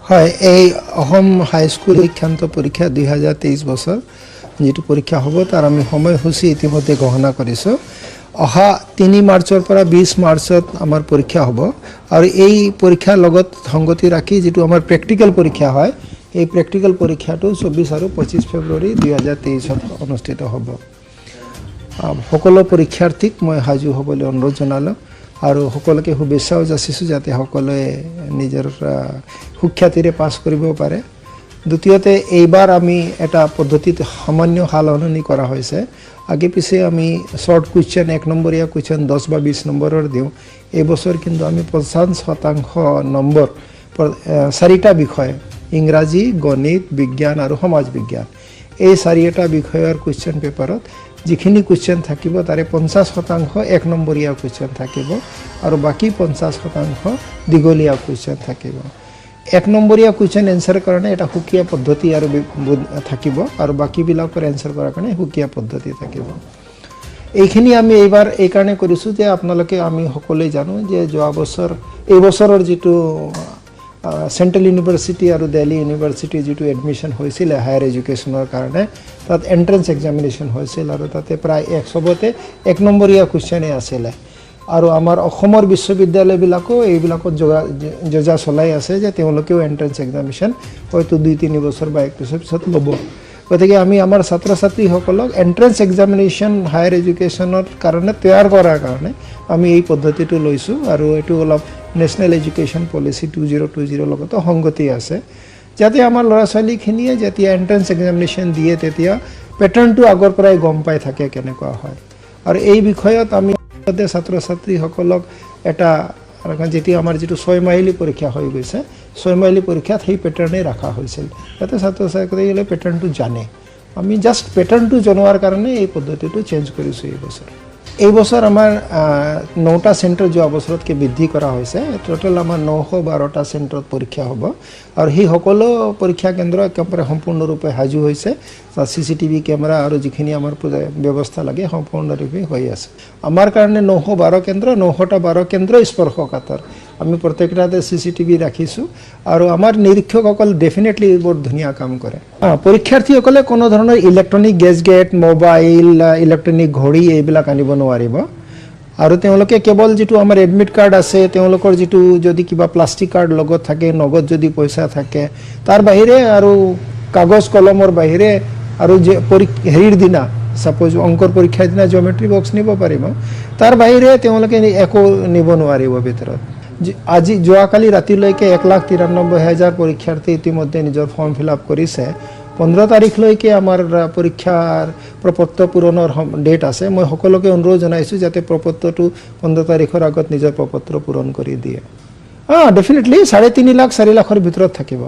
হয়, এই অসম হাইস্কুল শিক্ষান্ত পৰীক্ষা 2023 বছৰ যিটো পৰীক্ষা হ'ব, তাৰ আমি সময়সূচী ইতিমধ্যে ঘোষণা কৰিছোঁ। অহা 3 মাৰ্চৰ পৰা 20 মাৰ্চত আমাৰ পৰীক্ষা হ'ব আৰু এই পৰীক্ষাৰ লগত সংগতি ৰাখি যিটো আমাৰ প্ৰেক্টিকেল পৰীক্ষা হয়, এই প্ৰেক্টিকেল পৰীক্ষাটো 24 আৰু 25 ফেব্ৰুৱাৰী 2023ত অনুষ্ঠিত হ'ব। সকলো পৰীক্ষাৰ্থীক মই সাজু হ'বলৈ অনুৰোধ জনালোঁ আৰু সকলোকে শুভেচ্ছাও যাচিছোঁ, যাতে সকলোৱে নিজৰ সুখ্যাতিৰে পাছ কৰিব পাৰে। দ্বিতীয়তে, এইবাৰ আমি এটা পদ্ধতিত সামান্য সাল সলনি কৰা হৈছে। আগে পিছে আমি শ্বৰ্ট কুৱেশ্যন, এক নম্বৰীয়া কুৱেশ্যন 10 বা 20 নম্বৰৰ দিওঁ। এইবছৰ কিন্তু আমি 50% নম্বৰ চাৰিটা বিষয়, ইংৰাজী, গণিত, বিজ্ঞান আৰু সমাজ বিজ্ঞান, এই চাৰিটা বিষয়ৰ কুৱেশ্যন পেপাৰত যিখিনি কুৱেশ্যন থাকিব, তাৰে 50% এক নম্বৰীয়া কুৱেশ্যন থাকিব আৰু বাকী 50% দীঘলীয়া কুৱেশ্যন থাকিব। এক নম্বৰীয়া কুৱেশ্যন এনচাৰ কাৰণে এটা সুকীয়া পদ্ধতি আৰু থাকিব আৰু বাকীবিলাকৰ এনচাৰ কৰাৰ কাৰণে সুকীয়া পদ্ধতি থাকিব। এইখিনি আমি এইবাৰ এইকাৰণে কৰিছোঁ যে আপোনালোকে, আমি সকলোৱে জানো যে যোৱা বছৰ, এই বছৰৰ যিটো চেণ্ট্ৰেল ইউনিভাৰ্চিটি আৰু দেলহি ইউনিভাৰ্চিটিৰ যিটো এডমিশ্যন হৈছিলে হায়াৰ এডুকেশ্যনৰ কাৰণে, তাত এণ্ট্ৰেঞ্চ এক্সামিনেশ্যন হৈছিল আৰু তাতে প্ৰায় চবতে এক নম্বৰীয়া কুৱেশ্যনেই আছিলে। আৰু আমাৰ অসমৰ বিশ্ববিদ্যালয়বিলাকো এইবিলাকত যোজা চলাই আছে যে তেওঁলোকেও এণ্ট্ৰেঞ্চ এক্সামিনেশ্যন হয়তো 2-3 বছৰ বা এক বছৰ পিছত ল'ব। গতিকে আমি আমাৰ ছাত্ৰ ছাত্ৰীসকলক এণ্ট্ৰেঞ্চ এক্সামিনেশ্যন হায়াৰ এডুকেশ্যনৰ কাৰণে তৈয়াৰ কৰাৰ কাৰণে আমি এই পদ্ধতিটো লৈছোঁ। আৰু এইটো অলপ নেশ্যনেল এডুকেশ্যন পলিচি 2020ৰ লগতো সংগতি আছে, যাতে আমাৰ ল'ৰা ছোৱালীখিনিয়ে যেতিয়া এণ্ট্ৰেঞ্চ এক্সামিনেশ্যন দিয়ে, তেতিয়া পেটাৰ্ণটো আগৰ পৰাই গম পাই থাকে কেনেকুৱা হয়। আৰু এই বিষয়ত আমি ছাত্ৰ ছাত্ৰীসকলক এটা, যেতিয়া আমাৰ যিটো ছয়মাহিলী পৰীক্ষা হৈ গৈছে, ছয়মাহিলী পৰীক্ষাত সেই পেটাৰ্ণেই ৰখা হৈছিল, যাতে ছাত্ৰ ছাত্ৰীসকলে পেটাৰ্ণটো জানে। আমি জাষ্ট পেটাৰ্ণটো জনোৱাৰ কাৰণে এই পদ্ধতিটো চেঞ্জ কৰিছোঁ এই বছৰ। এই বছৰ আমাৰ নটা চেণ্টাৰ যোৱা বছৰতকৈ বৃদ্ধি কৰা হৈছে। টোটেল আমাৰ 912টা চেণ্টাৰত পৰীক্ষা হ'ব আৰু সেই সকলো পৰীক্ষা কেন্দ্ৰ একেবাৰে সম্পূৰ্ণৰূপে সাজু হৈছে। তাত চিচিটিভি কেমেৰা আৰু যিখিনি আমাৰ ব্যৱস্থা লাগে, সম্পূৰ্ণৰূপে হৈ আছে। আমাৰ কাৰণে 912 কেন্দ্ৰ, 9টা 12 কেন্দ্ৰ স্পৰ্শকাতৰ। আমি প্ৰত্যেকটাতে চিচিটিভি ৰাখিছোঁ আৰু আমাৰ নিৰীক্ষকসকল ডেফিনেটলি বৰ ধুনীয়া কাম কৰে। পৰীক্ষাৰ্থীসকলে কোনো ধৰণৰ ইলেক্ট্ৰনিক গেজেট, মোবাইল, ইলেক্ট্ৰনিক ঘড়ী এইবিলাক আনিব নোৱাৰিব। আৰু তেওঁলোকে কেৱল যিটো আমাৰ এডমিট কাৰ্ড আছে, তেওঁলোকৰ যিটো যদি কিবা প্লাষ্টিক কাৰ্ড লগত থাকে, নগদ যদি পইচা থাকে, তাৰ বাহিৰে আৰু কাগজ কলমৰ বাহিৰে আৰু যে হেৰিৰ দিনা, ছাপ'জ অংকৰ পৰীক্ষাৰ দিনা জিঅ'মেট্ৰি বক্স নিব পাৰিব, তাৰ বাহিৰে তেওঁলোকে একো নিব নোৱাৰিব ভিতৰত। আজি যোৱাকালি ৰাতিলৈকে 1,93,000 পৰীক্ষাৰ্থী ইতিমধ্যে নিজৰ ফৰ্ম ফিল আপ কৰিছে। 15 তাৰিখলৈকে আমাৰ পৰীক্ষাৰ প্ৰপত্ৰ পূৰণৰ ডেট আছে। মই সকলোকে অনুৰোধ জনাইছোঁ যাতে প্ৰপত্ৰটো 15 তাৰিখৰ আগত নিজৰ প্ৰপত্ৰ পূৰণ কৰি দিয়ে। অঁ, ডেফিনেটলি 3.5 লাখ, 4 লাখৰ ভিতৰত থাকিব।